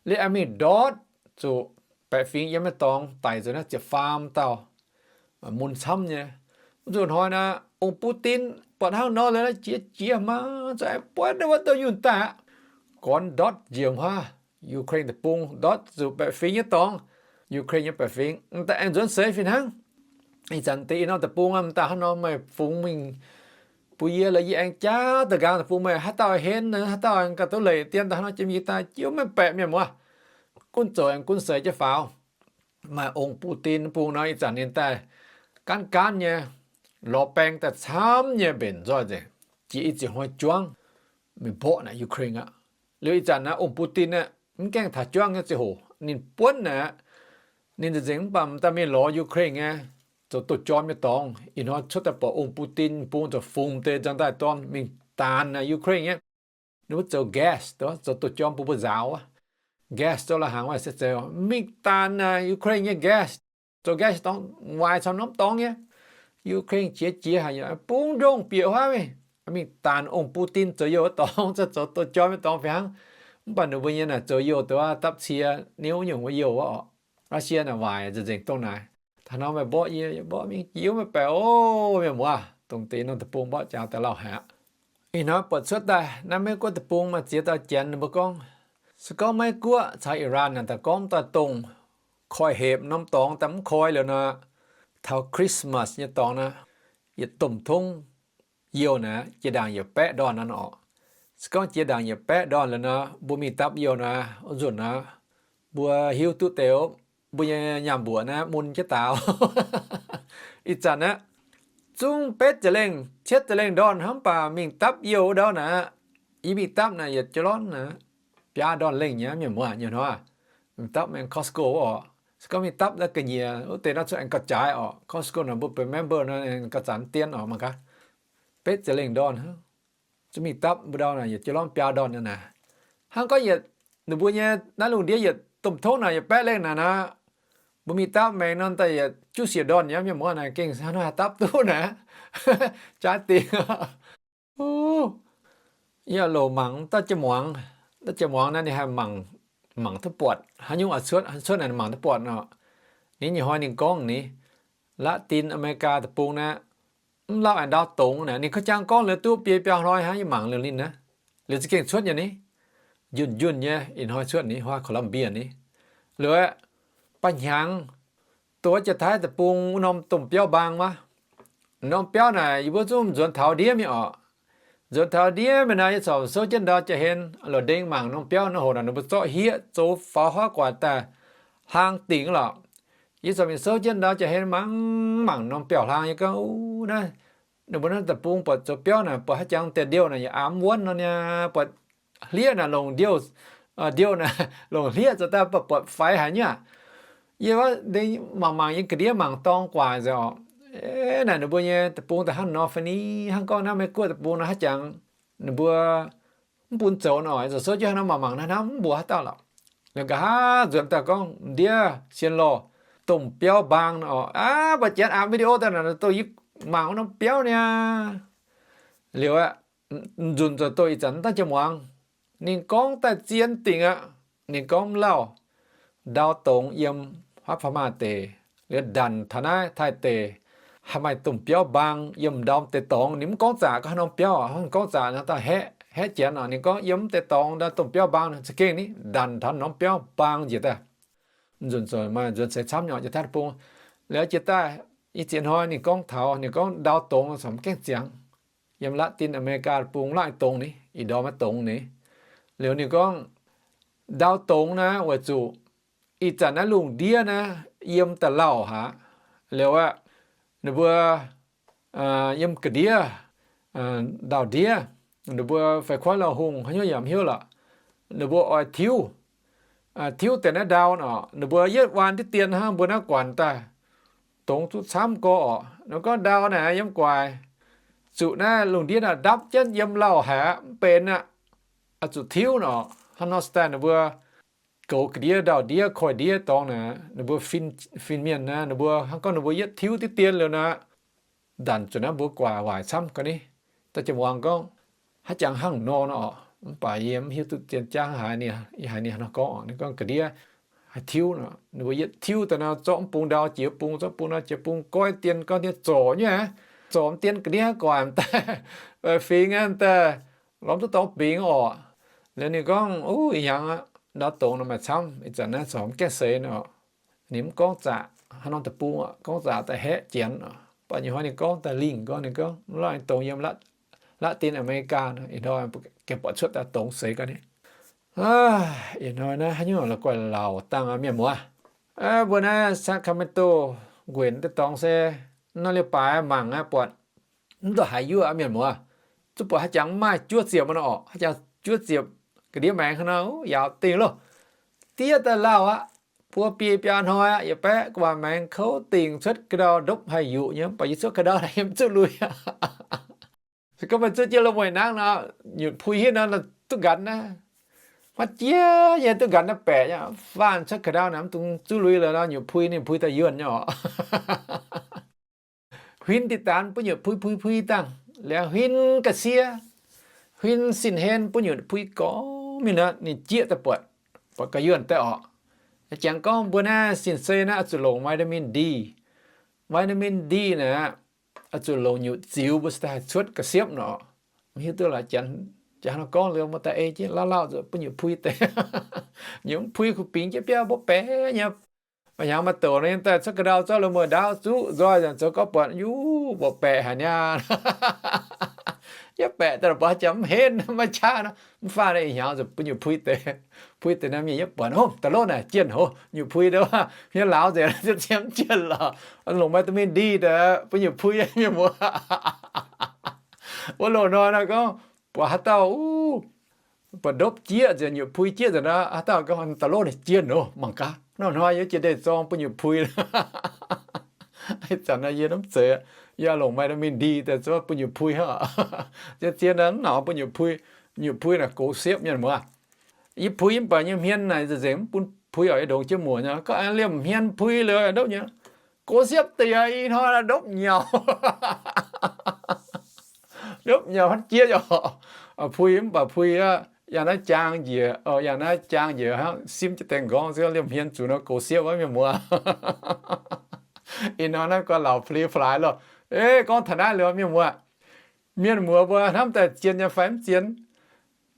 Liuz aengx mingh ndortv zuqc baeqc fingx yiem nyei dorngx daic nzengc naaiv ziepc faam dauh, mun camv nyei. Mv zuqc hnoi naaic ong Putin buatc hnangv nor liuz naaiv jiex jiex maa, zuqc aengx buonv ninh mbuo douh yunh daaih aqv. Gorngv ndortv njiec huaav Ukraine deic-bung, ndortv zuqc baeqc fingx nyei dorngx, Ukraine nyei baeqc fingx, m'daaih aengx nzuonx seix fih hnangv. Ih zanc deix ih norm deic-bung aqv, m'daaih hnangv nor meih fungx mingh bun yie lorqc, yie aengx jaav da'nqaang deic-bung meih haaix dauh henv, haaix dauh gauh duqv leic dien daaih hnangv nor jiem yie daaih jienv maiv baeqc, mienh muoz. Gunv zoux aengx gunv seix jienv faaux. Maaih ong Putin bung nor, ih zanc ninh daaih gaanv gaanv nyei, lorz baeng daaih camv nyei mbenc nzoih nzengc, jiex i ziepc hnoi juangv mingh mborqv naaic Ukraine aqv. Liuz ih zanc naaiv ong Putin aeqv, mv gaengh taux juangv nyei ziangh hoc ninh buonv naaic, ninh nzengc mv baac m'daaih mingh lorz Ukraine nyei, zoux douz-jorm nyei dorngx. Ih hnoi cuotv daaih buatc ong Putin bung zoux fungx deix nzangc-daaih dorn mingh daanx naaic Ukraine nyei. Ninh mbuo zoux gas, zoux douz-jorm bun mbuo nzaaux wuov. Gas zoux la'hnaangx wuov se zoux mingh daanx naaic Ukraine nyei gas, zoux gas dorngx waaic camv norm dorngx nyei. Ukraine qiex jiez haic, bung ndongh bieqc huaav mingh, mingh daanx ong Putin zoux youh wuov dorngx, zoux douz-jorm nyei dorngx fih hnangv. Mv baac ninh mbuo nyei naaic zoux youh dongh dapv cie niuv nyungc wuov youh wuov oc. Russia naaic waaic nzengc nzengc dongh naaic. Taux nor meih mborqv yie, yie mborqv mingh, jiex maiv baeqc oc, mienh muoz. Dongh deix norm deic-bung mborqv jaux daaih lauh haic aqv. Ih hnoi buatc cuotv daaih naaiv Meiv Guoqv deic-bung maaih ziex dauh janx ninh mbuo gorngv, se gorngv Meiv Guoqv caux Iran naaic daaih gorngv daaih dongh koi hepc norm dorngx daaih mv koi liuz nor, taux Christmas nyei dorngx naaic, yietc domh tongv youh naaic jiex ndaangc yietc baeqv ndorn naaiv oc. Se gorngv jiex ndaangc yietc baeqv ndorn liuz nor, mbuo mingh dapv youh naaic, wuov nzunc naaic, mbuo hiuv duqv deix mbuo nyei nyaanh mbuoqc naaiv mun jienv daaih. Ih zanc naaiv zungv betv ziepc lengh, cietv ziepc lengh ndorn hnangv, mv baac mingh dapv youh wuov ndau naaic, yie mingh dapv naaic yietc jolorn naaic, biaa ndorn lengh nyei, mienh muoz, nyei hnoi. Mingh dapv maengx Costco wuov oc. Se gorngv mingh dapv naaiv ga'nyiec wuov deix nor, cuotv aengx gauh jaaix oc. Costco naaic mbuo benx member nor, gauh zanc dienv oc, mangc gaax. Betv ziepc lengh ndorn hnangv. Zungv mingh dapv mbuo ndau naaic yietc jolorn biaa ndorn nyei naaic. Hnangv gorngv yietc, ninh mbuo nyei naaiv lungh ndiev yietc domh tongv naaic yietc baeqv lengh naaic nor, mbuo mingh dapv maengx nor daaih yietc juqv siec ndorn nyei, mienh muoz, naaic gengh hnangv haaix dapv duqv naaic. Jaaix dingc. Yie loc mangc daaih jiex muangx, daaih jiex muangx naaiv ninh haih mangc, mangc duqv buatc haaix nyungc oix cuotv, cuotv naaic mangc duqv buatc nor. Ninh nyei hnoi ninh gorngv ni, La'din Aa^me^li^gaa deic-bung naaiv, mv lauh aengx ndau dongz naaic, ninh ka'jang gorngv liuz duqv biei biaa hnoi hnangv, yie mangc liuz ninh naaiv, liuz za'gengh cuotv nyei ni. Njunh njunh nyei, ih hnoi cuotv ni, huaav Columbia ni. Liuz aeqv, ba'hnyangx, dongh Jaa-Taiv deic-bung wuov norm domh biauv mbaang wuov, norm biauv naaic yie mbuo zungv nzuonx taux ndiev mingh oc. Nzuonx taux ndiev mingh naaic, yie corc souv jienv ndau jaa-hlen lorz ndeng mangc norm biauv nor, hoc naaic ninh mbuo zorqv hieqv zoux faaux huaav guaax daaih hlang dingc lorqc. Yie corc mingh souv jienv ndau jaa-hlen mangc, mangc norm biauv-hlang, yie gorngv, Uv, naaiv ninh mbuo naaiv deic-bung buatc zoux biauv naaic, buatc haaix jangx deix ndiouh naaic yaac aamv wuonv nor niaa, buatc hlieqv naaic longc ndiouh, ndiouh naaic longc hlieqv zoux daaih buatc buatc faix haic nyei aqv. Yie mangc mangc yie ga'ndiev mangc dorng guaax nzengc oc. Naaic ninh mbuo nyei deic-bung daaih hnangv nor fai ni, hnangv gorngv naaiv Meiv Guoqv deic-bung nor haaix jangx ninh mbuo mv bun zoux nor, zoux souv jienv hnangv nor mangc mangc naaiv hnangv mv mbuox haaix dauh lorqc. Liuz nqa'haav nzuonx daaih gorngv, Ndiev sien lorh, domh biauv mbaang nor oc. Aav, mbuo janx aav video daaih naaic, doh yie mangc wuov norm biauv niaa. Liuz aeqv, nzunc zoux doh ih zanc dangv jiex muangx. Ninh gorngv daaih zien dingc aqv. Ninh gorngv mv lauh, ndau dongz yiem haav Paa Maaih deic, liuz ndanc taux naaiv Taiv deic, haih maaih domh biauv mbaang yiem ndau deix dorngx. Ninh mv gorngv zaqc gorngv haaix norm biauv, gorngv zaqc nor daaih haeqv, haeqv janx oc. Ninh gorngv yiem mv deix dorngx ndau domh biauv mbaang nor, za'gengh ninh ndanc taux norm biauv mbaang njiec daaih. Nzunc zoux maaih nzuonx seix camv nyei oc, jiex taiv deic-bung. Liuz jiex daaih, ih ziex hnoi ninh gorngv taux, ninh gorngv ndau dongz corc mv gaengh ziangx. Yiem Latv Din Aa^me^li^gaa deic-bung mv lauh dongz ni, ih ndorm maiv dongz ni. Liuz ninh gorngv ndau dongz naaiv weic zuqc ih zanc naaiv lungh ndiev naaiv yiem da'lauh haic. Liuz aeqv, ninh mbuo yiem ga'ndiev, ndau-ndiev, ninh mbuo fai kuaaiv lauh hungh haaix nyungc yaac mv hiuv lorqc. Ninh mbuo oix tiuv, tiuv deix naaiv ndau nor, ninh mbuo yietv waan diqv dien hnangv mbuo naaiv guanc daaih, dongz zuqc camv gorx oc. Ninh gorngv ndau naaic yiem guaix, zuqc naaiv lungh ndiev naaic ndapv jienv yiem lauh haic aqv, mv benx aqv. Oix zuqc tiuv nor, hnangv nor se daaih ninh mbuo goux ga'ndiev ndau-ndiev koiv-ndiev dorngx naaic, ninh mbuo fin, fin-mienh naaic, ninh mbuo hnangv gorngv ninh mbuo yietv tiuv diqv dien liuz naaic, ndanc zuqc naaiv mbuo guaax waaic camv ga'ni. Da'jiex muangx gorngv, haaix jangx hnangv nor nor oc, mv baac yie mv hiuv duqv zien jangv haaix, yie haiz ninh nor gorngv oc. Ninh gorngv ga'ndiev haih tiuv nor, ninh mbuo yietv tiuv daaih nor, zorqv mv bung ndau jiex bung, zorqv bung ndau jiex bung, goiv dien gorngv dien zorc nyei aqv. Zorc dien ga'ndiev guaax daaih, fingx daaih lorz duqv dorngx bingx oc. Liuz ninh gorngv, uv, ih hnyangx ndau dongz nor maaih camv, ih zanc naaiv corc mv gaengh seix nor. Ninh mv gorngv zaqc haaix norm deic-bung, gorngv zaqc daaih haeqv janx. Mv baac nyei hnoi ninh gorngv daaih lingh gorngv, ninh gorngv mv lauh dongz yiem Latv Din Aa^me^li^gaa, ih hnoi gengh buatc cuotv daaih dongz seix ga'ni. Ih hnoi naaiv haaix nyungc la'guaih lauc dangh mienh muoz. Mbuo naaiv Sacramento nquenc deix dorngx se nor, liuz baaix mangc aqv, buatc mv ndongc haaix yuoqv mienh muoz. Zuqc buatc haaix jangx maaih juov ziepc nor oc, haaix jangx juov ziepc ga'ndiev maengx hnangv nor, yaauc dingh loh. Diev daaih lauh aqv. Buo biei biaa hnoi aqv, yietc baeqv gu'nguaaic maengx kouv dingc cuotv ga'ndau ndopv haih yuqc nyei, mv baac yie cuotv ga'ndau naaic yiem zuqv lui. Se gorngv meih zuqv jienv loz-mueic nangv nor, nyutc pui hietv nor duqv nqanx naaiv. Hmuatv jiex nyei duqv nqanx naaiv baeqc nyei, faanh cuotv ga'ndau naaic mv dungx zuqv lui lorqc nor, nyutc pui ninh pui daaih yuonh nyei oc. Huin diqc daanx buov nyutc pui pui pui dangh, liuz huin ga'sie, huin sin-hlen buov nyutc pui gorngv mingh nor, ninh jieqv daaih buatc, buatc ga'yuonh daaih oc. Jangx gorngv mbuo naaiv sin-sei naaiv oix zuqc longc vitamin D. Vitamin D naaic, oix zuqc longc nyutc ziux mbuo se daaih haih cuotv ga'siepv nor. Mv hiuv duqv laaix janx, janx nor gorngv liuz, muoz-doic ei jienv lauh lauh nzuonx buov nyutc pui deix. Nyutc pui kuh bingx jienv biauv mbuov baeqc nyei. Maaih hnyangx maaih douc nor yiem daaih cuotv ga'ndau zorqv loz-mueic ndaauv zuqv nzoih nzengc zoux gorngv buatc, yuv, mbuoqc baeqc haic niaa. Yietv baeqc daaih la'buatc jangx mv henv maiv qaqv nor, mv faanh ih hnyangx nzuonx buov nyutc pui deix. Pui deix naaiv mienh yietv buatc, hov, da'lov naaic jienh, hov, nyutc pui deix, hmien lauz nzengc, ziemx jienh lorqc, longc vitamin D deix buov nyutc pui mienh muoz. Wuov loz-hnoi nor gorngv, buatc haaix dauh, buatc ndopv jieqv nzengc, nyutc pui jieqv nzengc nor, haaix dauh gorngv da'lov naaic jienh, hov, mangc gaax, hnoi-hnoi yiem jiex ndeic-zorng buov nyutc pui. Ih zanc naaiv yie mv zeiz, yie longc vitamin D daaih zuov buov nyutc pui hnangv. Zien-zien naaiv mv nangc buov nyutc pui. Nyutc pui naaic gox siepv mienh muoz. Yie pui mv baac nyei hmien naaic nzengc mv bun pui oc, yie ndongx jienv muoc nyei. Gorngv liemh hmien pui liuz ndopv nyei, gox siepv deix ih hnoi ndopv nyauc. Ndopv nyauc hnangv jieqv oc. Pui mv baac pui aqv, yangh naaiv jaang njiec, yangh naaiv jaang njiec hnangv simv jienv deix nqorngv se liemh hmien zuqc nor gox siepv wuov mienh muoz. Ih hnoi naaiv guai lauz pli-flaaix loh. Gorngv taux naaiv liuz mienh muoz, mienh muoz mbuo hnamv daaih zien nyei fai mv zien?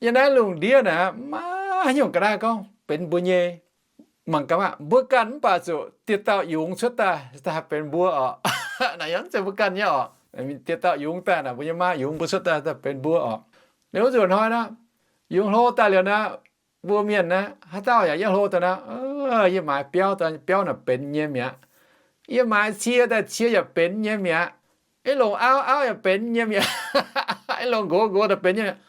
Yiem naaiv lungh ndiev naaic maiv haaix nyungc ga'naaiv gorngv benx mbuo nyei. Mangc gaax maah, mbuo ganh mv baac zuqc dieh dauh yungz cuotv daaih, daaih haih benx mbuo oc. Naaic yaac mv zeiz mbuo ganh nyei oc. Dieh dauh yungz daaih naaic mbuo nyei maa yungz mbuo cuotv daaih, daaih benx mbuo oc. Liuz wuov nzunc hnoi naaiv, yungz hlo daaih liuz naaic, mbuo mienh naaiv haaix dauh yaac yietv hlo daaih naaiv, yie maaiz biauv daaih, biauv naaic benx nyei mi'aqv. Yie maaiz cie daaih, cie yaac benx nyei mi'aqv. Yie longc auv, auv yaac benx nyei mi'aqv. Yie longc nqox, nqox daaih benx nyei mi'aqv.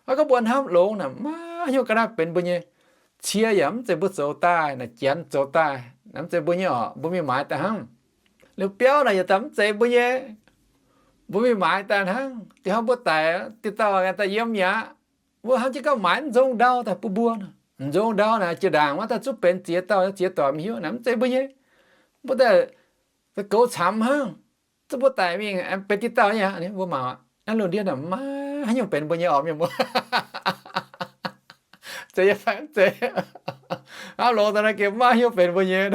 Gorngv mbuo hnamv longx naaic, maiv haaix nyungc ga'naaiv benx mbuo nyei. Cie yaac mv zeiz mbuo zoux daaih, naaic janx zoux daaih, mv zeiz mbuo nyei oc, mbuo mingh maaiz daaih hnangv. Liuz biauv naaic yietc daaih mv zeiz mbuo nyei, mbuo mingh maaiz daaih hnangv. Da'faanh mbuo daic, dieh dauh daaih yiem mi'aqv. Mbuo hnangv jienv gauh maaiz mv nzong ndau daaih bun mbuo. M'nzong ndau naaic jiex ndaangc maiv daaih zuqc benx ziex dauh, ziex doic m'hiuv naaic mv zeiz mbuo nyei. Mbuo daaih goux camx hnangv, zuqc mbuo daic mingh benx diqc dauh nyei. Mbuo mangc aqv, lungh ndiev naaic maiv haaix nyungc benx mbuo nyei orqc, mienh muoz. Zeiz fai mv zeiz? Aav longx daaih naaiv gengh maiv hiuv benx mbuo nyei.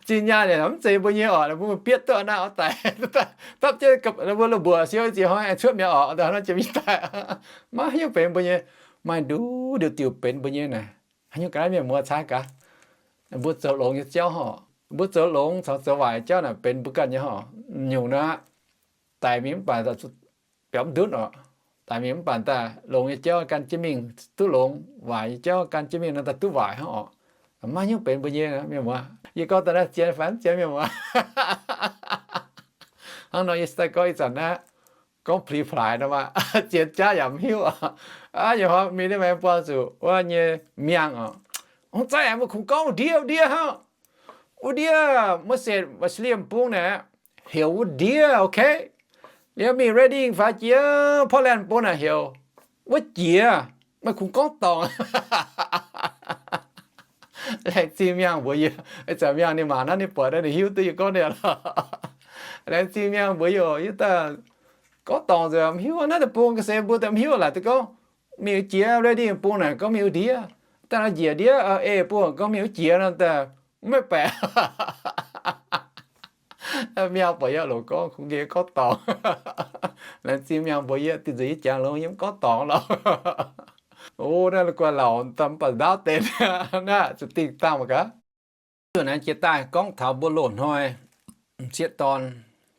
Zinh nyaanh naaic mv zeiz mbuo nyei orqc, mbuo bietv duqv naaiv oix daic, dapv jienv mbuo la'mbuoqc siou ziex hnoi aengx cuotv mi'aqv orqc, daaih hnangv jiex mingh daaih, maiv hiuv benx mbuo nyei. Maaih nduqc diuc diuc benx mbuo nyei naaic. Haaix nyungc ga'naaiv mienh muoz caaix gaax, mbuo zoux longx nyei jauv horc, mbuo zoux longx caux zoux waaic jauv naaic benx mbuo ganh nyei horc. Nyungc nor, daic mingh mv baac biaux mv ndutv orqc. Daic mingh mv baac daaih longx nyei jauv gan jienv mingh duqv longx, waaic nyei jauv gan jienv mingh nor daaih duqv waaic hnangv orqc. Maiv hiuv benx mbuo nyei, mienh muoz. Yie gorngv daaih naaiv zien fai mv zien, mienh muoz? Hnangv nor yie daaih gorngv ih zanc naaiv gorngv pli-plaaix nor maah, zien jaav yaac mv hiuv. Aa, yie hnoi mingh naaiv maengx buangh zuqc wuov nyei miangh orqc. Ong zaiv aengx mbuo kungx gorngv wuov ndiev, wuov ndiev hnangv. Wuov ndiev, maiv setv Wesleyan bung naaic, heuc wuov ndiev, ok. Liuz mingh Reading faaux jiex Portland bung naaic heuc wuov jiex. Meih kungx gorngv dorngc. Laengz zingh miangh mbuox yie, ih zanc miangh ninh mangc naaiv ninh buatc naaiv ninh hiuv duqv yie gorngv ninh lorqc. Laengz zingh miangh mbuox yie oc, yie daaih gorngv dorngc nzengc, mv hiuv naaiv deic-bung ga'sie mbuo daaih mv hiuv laaix deix gorngv mingh jiex Reading bung naaic gorngv mingh wuov ndiev, daaih nor njiec ndiev LA bung gorngv mingh wuov jiex nor daaih mv maaih baeqc. Miangh buatc yie loc gorngv kungx geh gorngv dorngc. Laengz zingh miangh mbuox yie, dinh nzunc yie jangx longx yie mv gorngv dorngc lorqc. O, naaiv guai lauc daaih mv baac ndaauv deix naaiv zuqc dingh dangh mangc gaax. Zuqc naaiv jiex daaih gorngv taux mbuo loz hnoi m'sieqv dorn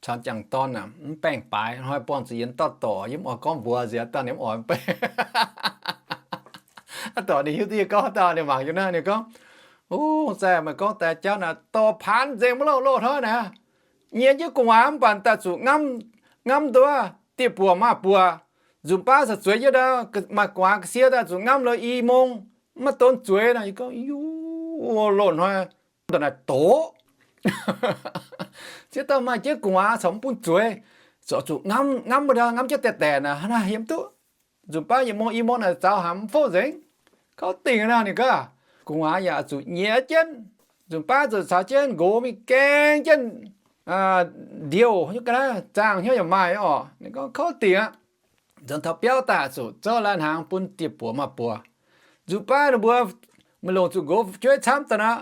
caux m'jangc dorn aac, mv baengh baaix hnoi buangh zuqc yienx dauh dorc, yie mv oix gorngv mbuox nziex dauh ninh mv oix mv baengh. Dorc ninh hiuv duqv yie gorngv haaix dauh, ninh mangc yie naaiv ninh gorngv, Ov, zaih meih gorngv daaih jauv naaic dorh paanx nzengc maiv loz, loz hnoi naaic nyiex jienv gu'nguaaz mv baac daaih zuqc ngamv, ngamv nduov dieh buoc maaz buoc, nzunc baav caux zueiz jienv daaih maaih gu'nguaaz ga'sie daaih zuqc ngamv lo i mong, maiv donv zueiz nor. Yie gorngv, Ov, loz hnoi dorh naaic doqc. Ziex dauh maaih jienv gu'nguaaz caux mv bun zueiz, zuqc ngamv, ngamv wuov ndau, ngamv jienv daeqc daeqc naaic, hnangv naaiv yiem duqv. Nzunc baav yietc mong i mong naaic zaux haaix mv fouv nzengc. Kouv dingc nor ninh gorngv, gu'nguaaz yaac zuqc nyiex jienv. Nzunc baav zuqc caux jienv nqox mingh gaeng jienv ndiouh nyei ga'naaiv, zaangh hnyouv yaac maaih orqc. Ninh gorngv kouv dingc aqv. Nzuonx taux biauv daaih zuqc zouv lai-hnaangx bun dieh buoc maaz buoc. Nzunc baav ninh mbuo maiv longc zuqc nqox fu'jueiv camv daaih nor,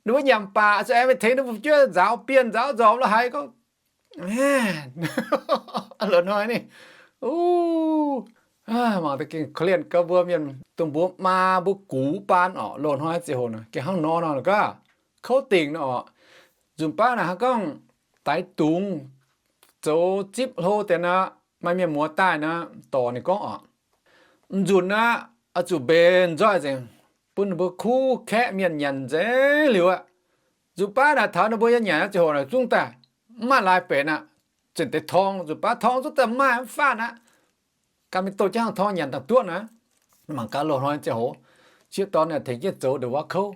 ninh mbuo nyanc baac zuqc aengx mingh tengx ninh mbuo fu'jueiv nzaaux bienh nzaaux nzormc lo haaix gorngv, loz-hnoi ninh, mangc daaih gengh korv-lienh gau mbuo mienh dongh mbuo maa mbuo gux baan orqc. Loz-hnoi ziangh hoc gengh hnangv nor nor gaax, kouv dingc nor orqc. Nzunc baav naaic hnangv gorngv daix dungz zoux zipv hlo deix nor, maaih mienh muoz daaih nor, dorc ninh gorngv orqc, m'nzunc aqv, oix zuqc mbenc nzoih nzengc, bun ninh mbuo kuv kaeqv mienh nyanc nzengc liuz aqv. Nzunc baav naaic taux ninh mbuo yiem nyanc ziangh hoc naaic zungv daaih mv maaih laaix benx aqv. Zinh deix torng, nzunc baav torng zungv daaih mv maaih mv faanh aqv. Ganh mingh doh jienv hnangv torng nyanc dangh duqv naaiv. Mangc gaax loz-hnoi ziangh hoc, m'sieqv dorn naaic tengx jienv zoux ndongc wuov kouv.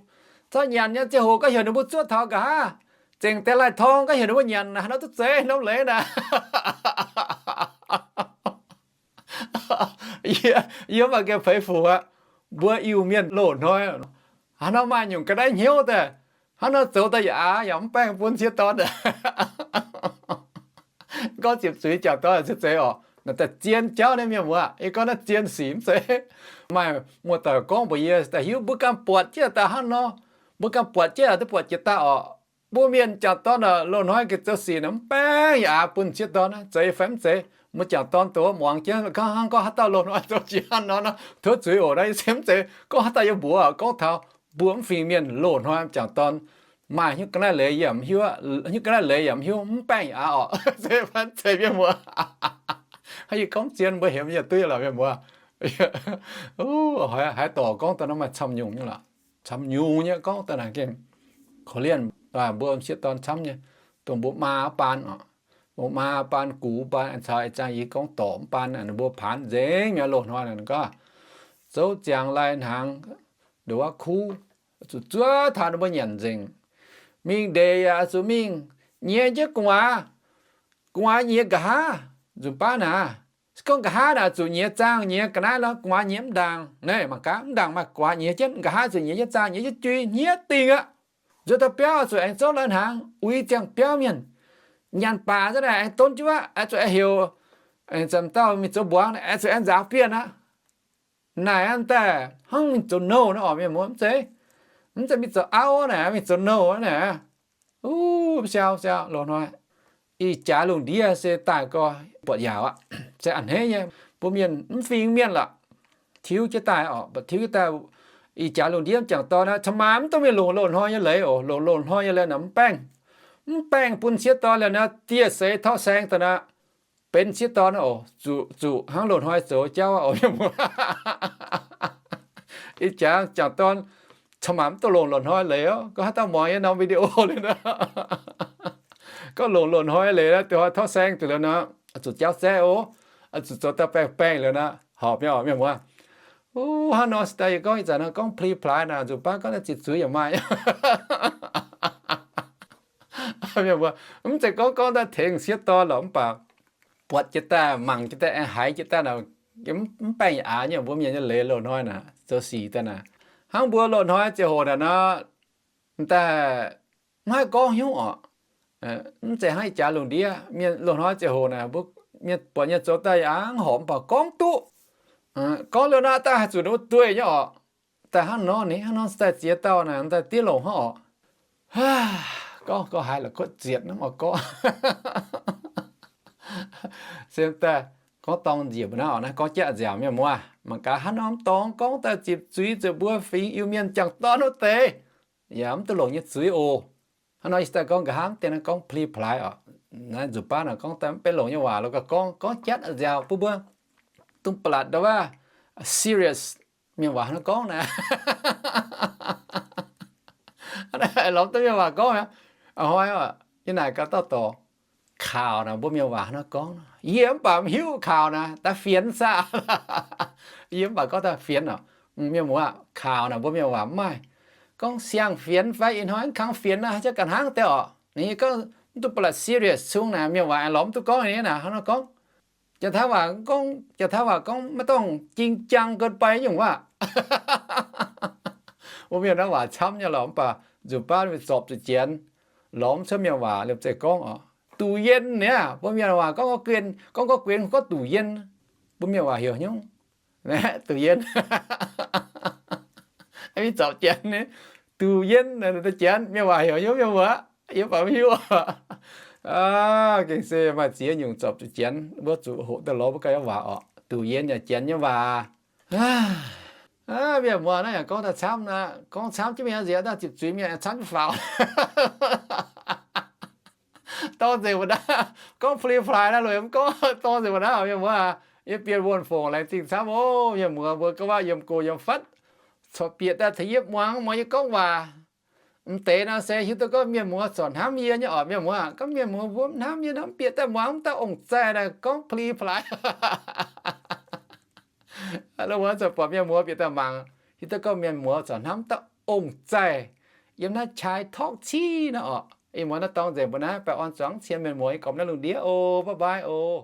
Zorqv nyanc nyei ziangh hoc gorngv heuc ninh mbuo zuov taux nqa'haav, zengc deix lai-torng gorngv heuc ninh mbuo nyanc, haaix nor duqv zeiz norm leiz naaic. Yie, yie mv baac gengh peix fuc aqv. Mbuo Iu-Mienh loz-hnoi hnangv nor maaih nyungc ga'naaiv hnyouv daaih, hnangv nor zoux daaih yaac aav yaac mv baengh bun m'sieqv dorn. Gorngv ziepc zuiz jangc dorn se zeiz orqc, naaic daaih zien jauv naaiv mienh muoz. Yie gorngv naaiv zien sic mv zeiz. Maaih muoz-doic gorngv mbuox yie daaih hiuv mbuo ganh buatc jienv daaih hnangv nor, mbuo ganh buatc jienv duqv buatc jiex daaih orqc. Mbuo mienh jangc dorn loz-hnoi gengh zoux sic naaic mv baengh yaac aav bun m'sieqv dorn, zeiz fai mv zeiz? Mbuo jangc dorn dongh wuov muangx jienv hnangv gorngv haaix dauh loz-hnoi zoux jiex hnangv nor, tov zuiz oc. Naaiv se mv zeiz gorngv haaix dauh yie mbuox, gorngv taux mbuo mv fingx mienh loz-hnoi jangc dorn maaih hnyouv ga'naaiv leiz yaac mv hiuv, hnyouv ga'naaiv leiz yaac mv hiuv, mv baengh yaac aav orqc. Zeiz fai mv zeiz mienh muoz? Hnangv yie gorngv zien mbuo hemx yaac duqv lorqc mienh muoz. Haaix dorc gorngv daaih nor maaih camv nyungc nyei lorqc. Camv nyungc nyei gorngv daaih naaic gengh korv-lienh mbuo m'sieqv dorn camv nyei, dongh mbuo maa baan orqc, mbuo maa baan gux baan caux ih zanc yie gorngv dorc mv baan, ninh mbuo paanx nzengc mi'aqv. Loz-hnoi naaic gorngv zouv ziangx lai-hnaangx ndongc wuov kuv, zuqc zuov taux ninh mbuo nyanc nzengc. Mingh ndeic yaac zuqc mingh nyiex jienv gu'nguaaz, gu'nguaaz nyiex nqa'haav nzunc baav naaic, Se gorngv nqa'haav naaic zuqc nyiex zaangh nyiex ga'naaiv nor, gu'nguaaz nyiex mv ndaangc. Naaiv mangc gaax, mv ndaangc maaih gu'nguaaz nyiex jienv, nqa'haav zuqc nyiex jienv zaangh nyiex jienv jui nyiex dingh aqv. Nzuonx daaih biauv zuqc aengx zorqv lai hnaangx uix ziangh biauv mienh. Nyanc baac za'naaic aengx donv jienv aqv, zuqc aengx heuc, zanc dauh mingh zoux mbuangz, zuqc aengx nzaaux bienh aqv. Naaic aqv daaih hnangv mingh zoux nouh naaiv orqc, mienh muoz, mv zeiz, mv zeiz mingh zoux auv naaic, mingh zoux nouh naaic. Uv, siau siau loz-hnoi. Ih jaax lungh ndiev se daaih gorx buatc yaauc aqv. Se a'hneiv nyei, mbuo mienh mv fingx mienh lorqc. Tiuv jienv daaih orqc, tiuv jienv daaih. Ih jaax lungh ndiev jangc dorn aqv, ca'maah mv duqv mingh longc loz-hnoi nyei leiz oc. Longc loz-hnoi nyei leiz naaic mv baengh, mv baengh bun sieqv dorn liuz naaic dieh seix torqv saeng daaih naaic, benx sieqv dorn oc. Zuqc, zuqc hnangv loz-hnoi zoux jauv oc, mienh muoz. Ih jaax jangc dorn ca'maah mv duqv longc loz-hnoi leiz oc. Gorngv haaix dauh muangx yie norm video liuz nor, gorngv longc loz-hnoi leiz naaic, dongh haaix torqv saeng daaih liuz nor, zuqc jauv zaeqv oc. Zuqc zoux daaih baengh baengh liuz nor, horpc nyei oc, mienh muoz. Uv, hnangv nor se daaih yie gorngv ih zanc nor gorngv pli plaaix naaic, nzuqc baav gorngv naaiv ziex zuiz yaac maaih. Mienh muoz, mv zeiz gorngv gorngv daaih tengx sieqv dorn lorqc, mv baac buatc jienv daaih, mangc jienv daaih, aengx haiz jienv daaih naaic, mv baengh aqc nyei. Mbuo mienh nyei leiz loz-hnoi naaic, zoux sic daaih naaic, hnangv mbuo loz-hnoi ziangh hoc naaic nor, daaih mv haih gorngv hnyouv orqc. Mv zeiz hnangv ih jaax lungh ndiev mienh loz-hnoi ziangh hoc naaic, mbuo mienh buatc nyei zoux daaih yaac hnangv horpc, mv baac gorngv duqv. Gorngv liuz naaic daaih haih zuqc ninh mbuo dueiv nyei orqc. Daaih hnangv nor, ninh hnangv nor daaih ziex dauh naaic, daaih diev longc hnangv orqc. Gorngv, gorngv haiz la'kuotv zietc hnangv oc gorngv. Se daaih gorngv dorng njiec mbuo naaiv orqc, naaiv gorngv jatv nziaauc, mienh muoz. Mangc gaax hnangv norm dorngx gorngv daaih zipc zuiz zuqc mbuo fingx Iu-Mienh jangc dorn wuov deix yaac mv duqv longc nyei zuiz oc. Hnangv nor yie daaih gorngv nqa'haav mv deix naaiv gorngv pli plaaix orqc. Naaiv nzuqc baav naaic gorngv daaih mv benx longc nyei waac, lorz gauh gorngv, gorngv jatv nziaauc bun mbuo. Dongh ba'laqc ndau wuov serious mienh waac hnangv gorngv naaic. Lorz duqv mienh waac gorngv mi'aqv. Hnoi yie naaic gaax dauh dorc, kaux naaic mbuo mienh waac hnangv gorngv. Yie mv baac mv hiuv kaux naaic daaih fienx saah. Yie mv baac gorngv daaih fienx orqc. Mienh muoz, kaux naaic mbuo mienh waac mv maaih gorngv siang-fienx fai ih hnoi kang fienx naaic, haaix jauv ga'hnangv deix orqc. Ninh gorngv mv duqv ba'laqc serious cung naaic, mienh waac aengx lorz mv duqv gorngv nyei naaic, hnangv nor gorngv. Jaa taav waac gorngv, jaa taav waac gorngv maiv dongh จริงจังเกินไป nyungc waac. Mbuo mienh naaiv waac camv nyei lorqc, mv baac nzuqc baav mingh zorpc zuqc Janx, lorz mv cuotv mienh waac liemh zeih gorngv orqc. Duqc yien niaa, mbuo mienh waac gorngv gorngv guin, gorngv gorngv guin gorngv duqc yien. Mbuo mienh waac heuc hnyouv duqc yien. Mingh zorpc Janx, duqc yien, Janx mienh waac heuc hnyouv, mienh muoz, yie mv baac mv hiuv. Gengh se maaih ziex nyungc zorpc zuqc Janx, mbuo zuqc hoqc daaih lorz mbuo ganh nyei waac orqc. Duqc yien yaac Janx nyei waac. Mienh muoz, naaiv yaac gorngv daaih camv aqv. Gorngv camv jienv mingh nziex daaih zipc zuiz mienh camv jienv faaux. Dorng nzengc mbuo naaiv, gorngv pli plaaix naaiv loz-mv gorngv dorng nzengc mbuo naaiv, mienh muoz aac. Yie Bienh Wuonh Fongc laengz zingh camv oc, mienh muoz mbuo ga'waac yiem go yiem fatv, corc bieqc daaih taux yie muangx, muangx yie gorngv waac. M'deix nor se hiuv duqv gorngv mienh muoz corc hnamv yie nyei orqc, mienh muoz aac. Gorngv mienh muoz mbuo mv hnamv yie nor, mv bieqc daaih muangx mv daaih ong-zaih naaic gorngv pli plaaix. Lo muoz corc buatc mienh muoz bieqc daaih mangc, hiuv duqv gorngv mienh muoz corc hnamv daaih ong-zaih yiem naaiv Chai Talk civ naaiv orqc. Ih muoz naaiv dorng nzengc mbuo naaiv, baengh orn zuangx cien mienh muoz, yie gormx naaiv lungh ndiev oc. Bye bye oc.